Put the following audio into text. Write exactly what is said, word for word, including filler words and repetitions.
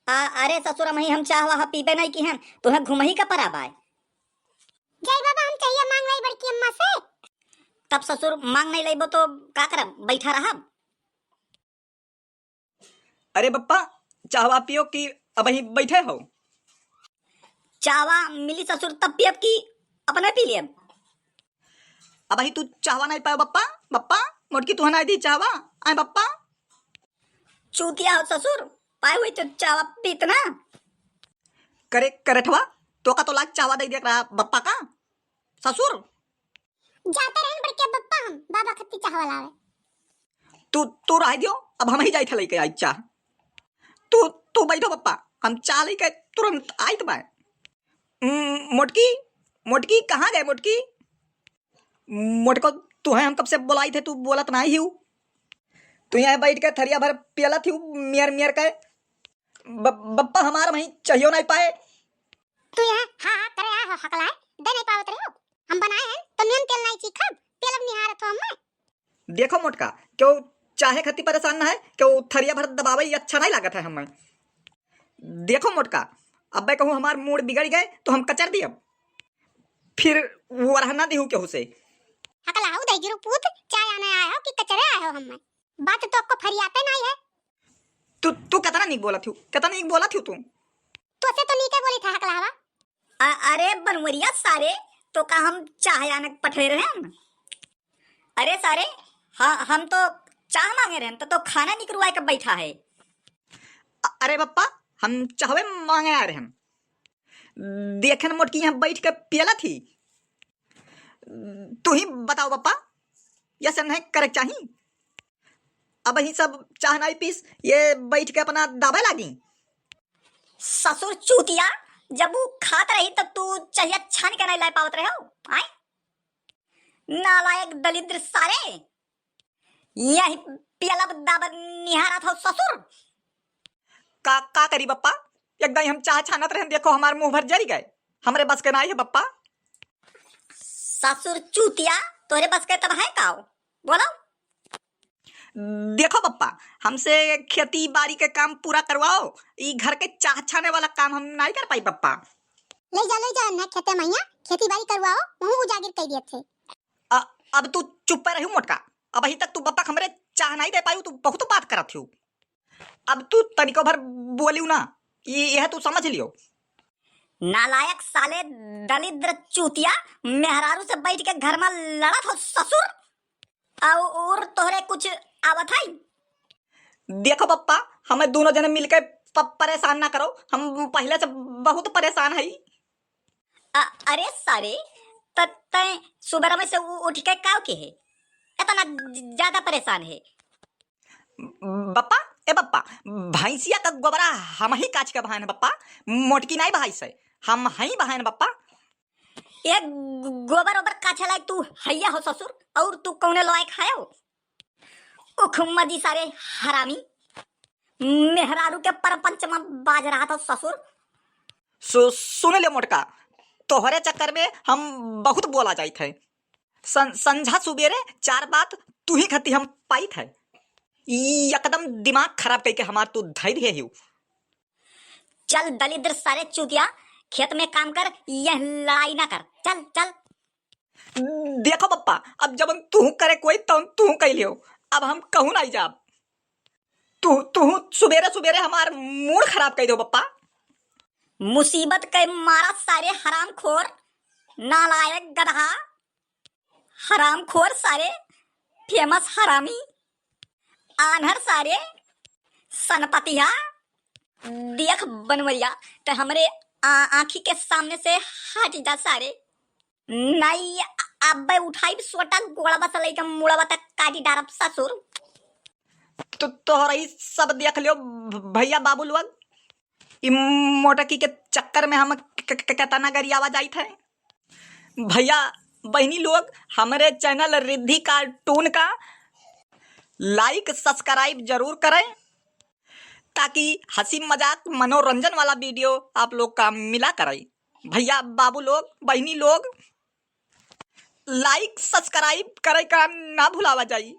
आ, अरे ससुर, हमही हम चाह वाह पीबे नहीं किहेन, तुहें घुमही का परा बाय। जय बाबा, हम चाहिया मांग लाई बड़की अम्मा से। तब ससुर मांग नहीं लइबो तो का करब, बैठा रहब? अरे बप्पा, चाहवा पियो कि अबही बैठे हो? चाहवा मिली ससुर तब पियब कि अपने पी लेब? अबही तू चाहवा नहीं पायो बप्पा, बप्पा, मोटकी तुहा नहीं दी चाहवा, आए बप्पा। चूतिया हो ससुर, पाए हुई तो चाहवा पीत ना। करे, करेठवा, तो का तो लाग चाहवा दे दिया करा बप्पा का, ससुर। जाते रहन बड़के बप्पा, हम बाबा खत्ती चाहवा लावे। तू, तू रह दियो, अब हमही जाइत है लेके आई चाह। तू, तू बैठो बप्पा, हम चाह लेके तुरंत आइत बाय। उम, मोटकी, मोटकी, कहाँ गए मोटकी? मोटको, तुहे हम कब से बोलाइत है, तू बोलत नाही हिउ। तू यहाँ बैठ के थरिया भर पियलत हिउ, मियर मियर के। ब-, बप्पा हमार वहीं चाहियो नहीं पाए। तू यहाँ हाँ हाँ करे आए हो हकलाए, दे नहीं पावत रहे हो। हम बनाए हैं तो नून तेल नहीं चीखब, तेल अब निहारत हो हमें। देखो मोटका, केहू चाहे खत्ती परेशान ना है, केहू थरिया भर दबावे, ये अच्छा नहीं लागत है हमें। देखो मोटका, अब्बे कहूँ हमार मूड बिगड़ गए तो हम कचर दियब, फिर वो रहना दिहू केहू से। हकलाऊ दहिजरू पूत, चाय आने आए हो कि कचरे आए हो हमें? बात तो आपको फरियाते नहीं है। तू, तू कितना नीक बोलत हूँ, कितना नीक बोलत हूँ तू। तोसे तो नीके बोली था हकलावा। अ-, अरे बनवरिया सारे, तो का हम चाह आने पठे रहे हम? अरे सारे, हाँ, हम तो चाह मांगे रहे, तो, तो खाना निकरवाए के बैठा है। अ-, अरे बप्पा, हम चाहवे मांगे आ रहे हम। देखे न मोटकी यहाँ बैठ के पियला थी। तू ही बताओ बप्पा, ये सब नहीं करे चाही? अब ही सब चाह नहीं पीस, ये बैठ के अपना दाबे लागी। ससुर चूतिया, जब वो खात रही तब तू चाहिया छान के नहीं ला पावत रहे हो, आय? नालायक दलिद्र सारे, यही पियलब दाबत निहारत हो ससुर। का, का करी बप्पा, एकदम हम चाह छानत रहे, देखो हमार मुंह भर जरी गए, हमरे बस के नहीं है बप्पा। ससुर चूतिया, तोरे बस के तब है का हो? बोलो। देखो बप्पा, हमसे खेती बाड़ी के काम पूरा करवाओ, ई घर के चाह छाने वाला काम हम नहीं कर पाई बप्पा। ले जा, ले जा, ना खेते मैया, खेती बाड़ी करवाओ, वहूँ उजागिर कर दिए थे। अ-, अब तू चुप रही मोटका, अब अभी तक तू बप्पा के हमरे चाह नहीं दे पायू, तू बहुत बात करत हूँ। अब तू तनिको भर बोलियो ना, ये, यह तू समझ लियो। नालायक साले, दलिद्र चूतिया, मेहरारू से बैठ के घर में लड़त हो ससुर, और तोहरे कुछ आवत है? देखो बप्पा, हमें दोनों जने मिलके प-, परेशान ना करो, हम पहले से बहुत परेशान है। अ-, अरे सारे, त-, तैं सुबह में से उ-, उठ के काव के है? इतना ज-, ज्यादा परेशान है? बप्पा, ए बप्पा, भैंसिया का गोबरा हम ही काच के बहान बप्पा, मोटकी नहीं बहाई से, हम ही बहान बप्पा। ए गो-, गोबर ओबर काछे लायक तू हैया हो ससुर, और तू कौने लायक है हो? उखमदी सारे हरामी, मेहरारू के परपंच में बाज रहा था ससुर। सु-, सुन ले मोटका, तोहरे चक्कर में हम बहुत बोला जाइत है। सं-, संझा सुबेरे चार बात तू ही खती हम पाइत है। ई एकदम दिमाग खराब कइके हमार तू धइ दिहे हिउ। चल दलिद्र सारे चूतिया, खेत में काम कर, यह लड़ाई ना कर। चल, चल। देखो बप्पा, अब जब तू करे कोई तब तू कह लियो, अब हम कहूँ नहीं जाब। तू, तू सुबेरे सुबेरे हमार मूड खराब कर दो बप्पा। मुसीबत के मारा सारे हरामखोर, नालायक गधा, हरामखोर सारे, फेमस हरामी, आन्हर सारे, सनपतिया। देख बनवरिया, ते हमरे आ-, आँखी के सामने से हट जा सारे। नहीं, अ-, अब्बे उठाई सोटा गोड़वा से लेके मुड़वा तक काटी डारब ससुर। तो तोहरा ई सब देख लियो भ-, भैया बाबू लोग, ई मोटकी के चक्कर में हम क-, क-, क-, केतना गरियावा जाइत है। भैया बहिनी लोग, हमरे चैनल रिद्धि कार्टून का लाइक सब्सक्राइब जरूर करें, ताकि हंसी मजाक मनोरंजन वाला वीडियो आप लोग का मिला करे। भैया बाबू लोग, बहिनी लोग, लाइक सब्सक्राइब करे का ना भुलावा जाई।